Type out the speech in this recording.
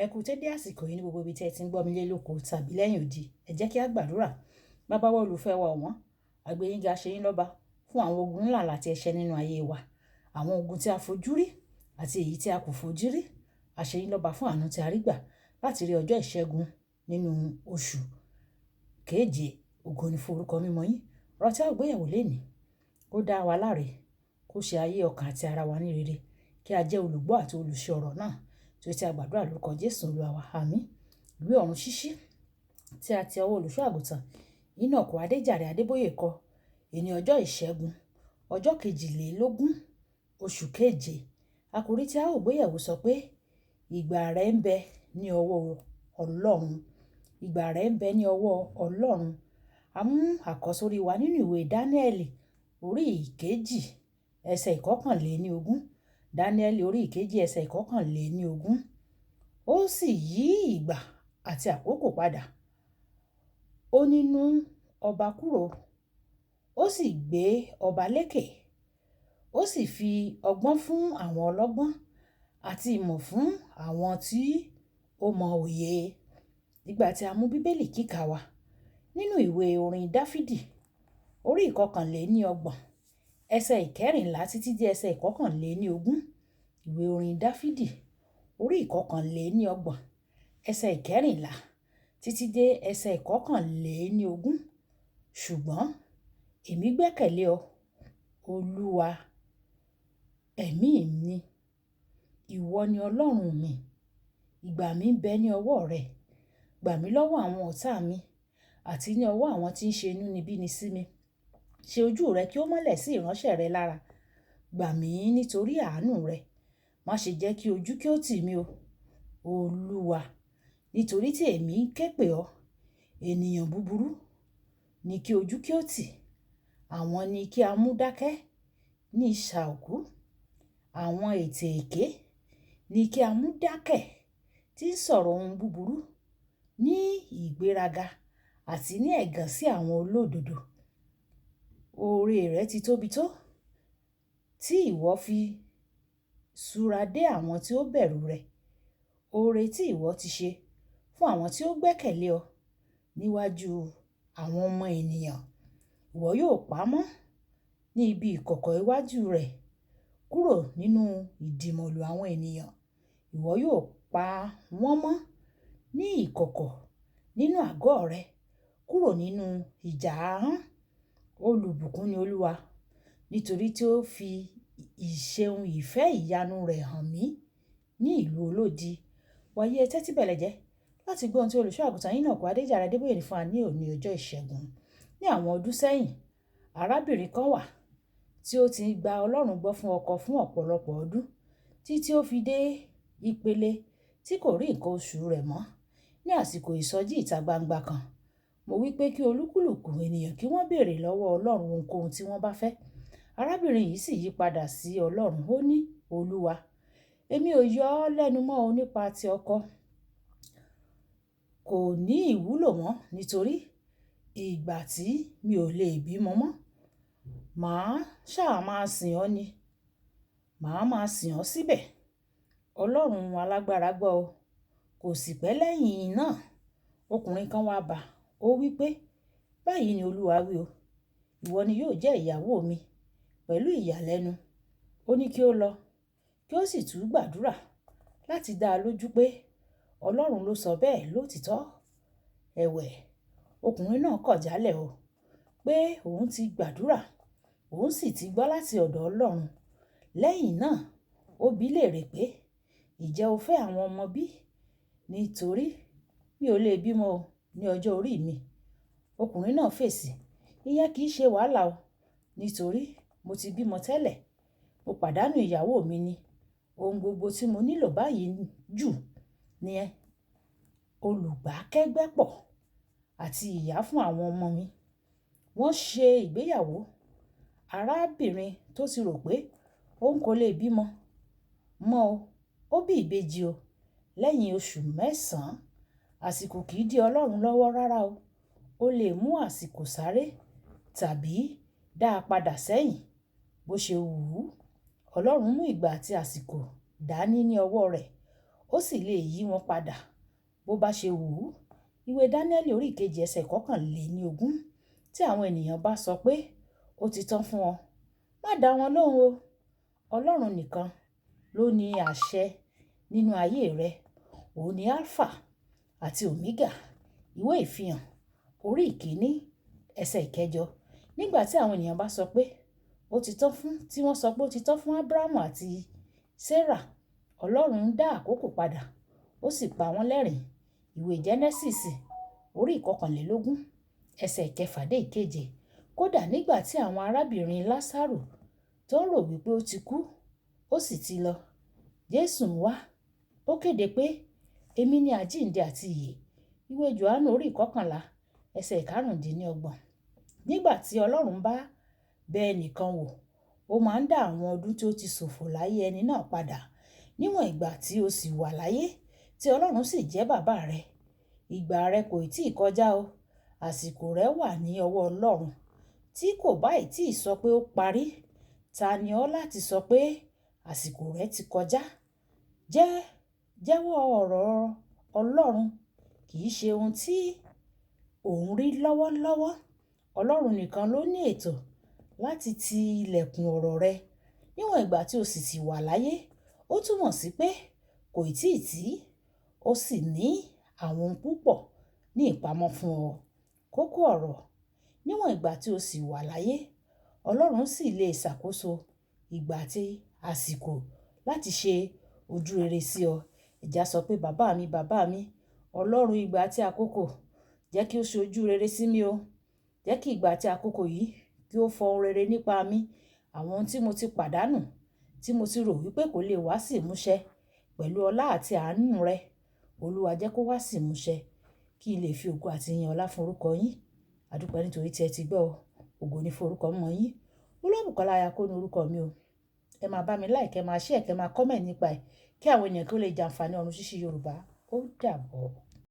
Ẹ kú dédé àsìkò yìí ní gbogbo ibi tí ẹ ti ń gbọ́ mi lé lóko tàbí lẹ́yìn odi. Ẹ jẹ́ kí a gbàdúrà. Baba wa, olùfẹ́ wa ọ̀wọ́n, a gbé yín ga, ṣe yín lọ́ba fún àwọn ogun ńlá àti ẹ̀ṣẹ̀ nínú ayé wa. Àwọn ogun tí a fojú rí àti èyí tí a kò fojú rí. A ṣe yín lọ́ba fún àánú tí a rí gbà láti rí ọjọ́ ìṣẹ́gun nínú oṣù keje. Ògo ni fún orúkọ mímọ́ yín. Ọ̀rọ̀ tí a ó gbé yẹ̀wò lénìí, kó dá wa láre, kó ṣe ayé ọkàn àti ara wa ní rere, kí a jẹ́ olùgbọ́ àti olùṣe ọ̀rọ̀ náà. Tí ó ti a gbàdúrà lórúkọ Jésù Olúwa wa. Àmín. Ìwé ọ̀run ṣíṣí tí a ti ọwọ́ olùṣọ́ àgùntàn Enoch Adéjàre Adébóyè kọ. Èní ọjọ́ ìṣẹ́gun, ọjọ́ kejìlélógún, oṣù keje. Àkòrí tí a ó gbé yẹ̀wò sọ pé ìgbà rẹ ń bẹ ní ọwọ́ Ọlọ́run. Ìgbà rẹ ń bẹ ní ọwọ́ Ọlọ́run. A mú àkọ́sórí wa nínú ìwé Dáníẹ́lì orí ìkejì ẹsẹ̀ ìkọkànléní ogún. Dáníẹ́lì orí ìkejì ẹsẹ̀ ìkọkànléní ogún. Ó sì yí ìgbà àti àkókò padà. Ó nínú ọba kúrò, ó sì gbé ọba lékè. Ó sì fi ọgbọ́n fún àwọn ọlọ́gbọ́n àti ìmọ̀ fún àwọn tí ó mọ òye. Nígbà tí a mú Bíbélì kíkà wa nínú ìwé orin Dáfídì orí ìkọkànléní ọgbọ̀n ẹsẹ̀ ìkẹrìnlá títí dé ẹsẹ̀ ìkọkànléní ogún. Ìwé orin Dáfídì orí ìkọkànléní ọgbọ̀n ẹsẹ̀ ìkẹrìnlá títí dé ẹsẹ̀ ìkọkànléní ogún. Ṣùgbọ́n èmi gbẹ́kẹ̀lé ọ, Olúwa, ẹ̀mí mi. Ìwọ ni Ọlọ́run mi. Ìgbà mi ń bẹ ní ọwọ́ rẹ. Gbà mí lọ́wọ́ àwọn ọ̀tá mi àti ní ọwọ́ àwọn tí ń ṣe inúnibíni sí mi. Ṣe ojú rẹ kí ó mọ́lẹ̀ sí ìránṣẹ́ rẹ lára. Gbà mí nítorí àánú rẹ. Má ṣe jẹ́ kí ojú kí ó tì mí o, Olúwa, nítorí tí èmi ń ké pè ọ́. Ènìyàn búburú ní kí ojú kí ó tì. Àwọn ni kí a mú dákẹ́ ní ìsà òkú. Àwọn ètè èké ní kí a mú dákẹ́ tí ń sọ̀rọ̀ ohun búburú ní ìgbéraga àti ní ẹ̀gàn sí àwọn olódodo. Oore rẹ ti tóbi tó tí ìwọ fi súra dé àwọn tí ó bẹ̀rù rẹ. Oore tí ìwọ ti ṣe fún àwọn tí ó gbẹ́kẹ̀lé ọ níwájú àwọn ọmọ ènìyàn. Ìwọ yóò pamọ́ ní ibi ìkọ̀kọ̀ iwájú rẹ kúrò nínú ìdìmọ̀lù àwọn ènìyàn. Ìwọ yóò pa wọ́n mọ́ ní ìkọ̀kọ̀ nínú àgọ́ rẹ kúrò nínú ìjà ahọ́n. Olùbùkún ni Olúwa, nítorí tí ó fi ìṣeun ìfẹ́ ìyanu rẹ̀ hàn mí ní ìlú olódi. Wàyí, ẹ tẹ́tí bẹ̀lẹ̀ jẹ́ láti gbọ́ ohun tí olùṣọ́ àgùntàn Enoch Adéjàre Adébóyè ní fún wa ní òní ọjọ́ ìṣẹ́gun. Ní àwọn ọdún sẹ́yìn, arábìnrin kan wà tí ó ti gba Ọlọ́run gbọ́ fún ọkọ fún ọ̀pọ̀lọpọ̀ ọdún títí ó fi dé ìpele tí kò rí nǹkan oṣù rẹ̀ mọ́. Ní àsìkò ìsọjí ìta gbangba kan, mo wí pé kí olúkúlùkù ènìyàn kí wọ́n béèrè lọ́wọ́ Ọlọ́run ohunkóhun tí wọ́n bá fẹ́. Arábìnrin yìí sì yípadà sí Ọlọ́run. Ó ní, "Olúwa, èmi ò yọ ọ́ lẹ́nu mọ́ o nípa ti ọkọ. Kò ní ìwúlò mọ́ nítorí ìgbà tí mi ò lè bímọ mọ́. Màá ṣá máa sìn ọ́ ni. Màá máa sìn ọ́ síbẹ̀." Ọlọ́run alágbára gbọ́ ọ. Kò sì pẹ́ lẹ́yìn náà, ọkùnrin kan wá bá a. Ó wí pé, "Báyìí ni Olúwa wí o. Ìwọ ni yóò jẹ́ ìyàwó mi." Pẹ̀lú ìyàlẹ́nu, ó ní kí ó lọ, kí ó sì tún gbàdúrà láti dá a lójú pé Ọlọ́run ló sọ bẹ́ẹ̀ lótìtọ́. Ẹ̀wẹ̀, ọkùnrin náà kọ̀ jálẹ̀ o pé òun ti gbàdúrà, òun sì ti gbọ́ láti ọ̀dọ̀ Ọlọ́run. Lẹ́yìn náà, ó bi léèrè pé, "Ǹjẹ́ o fẹ́ àwọn ọmọ bí? Nítorí mi ò lè bímọ o ní ọjọ́ orí mi." Ọkùnrin náà fèsì, "Ìyẹn kì í ṣe wàhálà o, nítorí mo ti bímọ tẹ́lẹ̀. Mo pàdánù ìyàwó mi ni. Ohun gbogbo tí mo nílò báyìí jù ni olùbákẹ́gbẹ́pọ̀ àti ìyá fún àwọn ọmọ mi." Wọ́n ṣe ìgbéyàwó. Arábìnrin tó ti rò pé òun kò lè bímọ mọ́ o, ó bí ìbejì o lẹ́yìn oṣù mẹ́sàn-án. Àsìkò kì í dí Ọlọ́run lọ́wọ́ rárá o. Ó lè mú àsìkò sáré tàbí dá a padà sẹ́yìn bó ṣe wù ú. Ọlọ́run mú ìgbà àti àsìkò dání ní ọwọ́ rẹ̀. Ó sì lè yí wọn padà bó bá ṣe wù ú. Ìwé Dáníẹ́lì orí 2 ẹsẹ̀ 21. Tí àwọn ènìyàn bá sọ pé ó ti tán fún ọ, má dá wọn lóhùn o. Ọlọ́run nìkan ló ní àṣẹ nínú ayé rẹ. Òun ni Alpha àti Omega. Ìwé Ìfihàn orí 1 ẹsẹ̀ 8. Nígbà tí àwọn ènìyàn bá sọ pé ó ti tán fún, tí wọ́n sọ pé ó ti tán fún Abrahamu àti Sarah, Ọlọ́run dá àkókò padà, ó sì pa wọ́n lẹ́rìn-ín. Ìwé Genesis orí 21 ẹsẹ̀ 6 dé 7. Kódà nígbà tí àwọn arábìnrin Lásárù tó ń rò wípé ó ti kú, ó sì ti lọ, Jésù ń wá, ó kéde pé èmi ni àjíǹde àti ìyè. Ìwé Jòhánù orí 11 ẹsẹ̀ 25. Nígbà tí Ọlọ́run bá bẹ ẹnìkan wò, ó máa ń dá àwọn ọdún tí ó ti ṣòfò láyé ẹni náà padà. Níwọ̀n ìgbà tí o sì wà láyé, tí Ọlọ́run sì jẹ́ bàbá rẹ, ìgbà rẹ kò ì tí ì kọjá o. Àsìkò rẹ wà ní ọwọ́ Ọlọ́run. Tí kò bá ì tí ì sọ pé ó parí, ta ni ọ́ láti sọ pé àsìkò rẹ ti kọjá? Jẹ́wọ́ ọ̀rọ̀ Ọlọ́run kì í ṣe ohun tí ò ń rí lọ́wọ́lọ́wọ́. Ọlọ́run nìkan ló ní ètò láti ti ilẹ̀kùn ọ̀rọ̀ rẹ. Níwọ̀n ìgbà tí o sì ti wà láyé, ó túmọ̀ sí pé kò ì tí ì tí, ó sì ní àwọn ohun púpọ̀ ní ìpamọ́ fún ọ. Kókó ọ̀rọ̀. Níwọ̀n ìgbà tí o sì wà láyé, Ọlọ́run sì lè ṣàkóso ìgbà àti àsìkò láti ṣe ojú rere sí ọ. Ẹ já sọ pé bàbá mi, bàbá mi, Ọlọ́run ìgbà àti àkókò, jẹ́ kí ó ṣe ojú rere sí mi o. Jẹ́ kí ìgbà àti àkókò yìí kí ó fọ ohun rere nípa mi. Àwọn ohun tí mo ti pàdánù, tí mo ti rò wípé kò lè wá sí ìmúṣẹ pẹ̀lú ọlá àti àánú rẹ, Olúwa jẹ́ kó wá sí ìmúṣẹ kí n lè fi ògo àti ìyìn ọlá fún orúkọ yín. A dúpẹ́ nítorí tí ẹ ti gbọ́ o. Ògo ni fún orúkọ mímọ́ yín. Olúwabùkọ́lá Ayako ni orúkọ mi o. Ẹ máa bá mi like, ẹ máa share, kẹ máa comment nípa ẹ̀ kí àwọn ènìyàn kí ó lè jàǹfààní ọ̀run ṣíṣí Yorùbá. Ó dàbọ̀.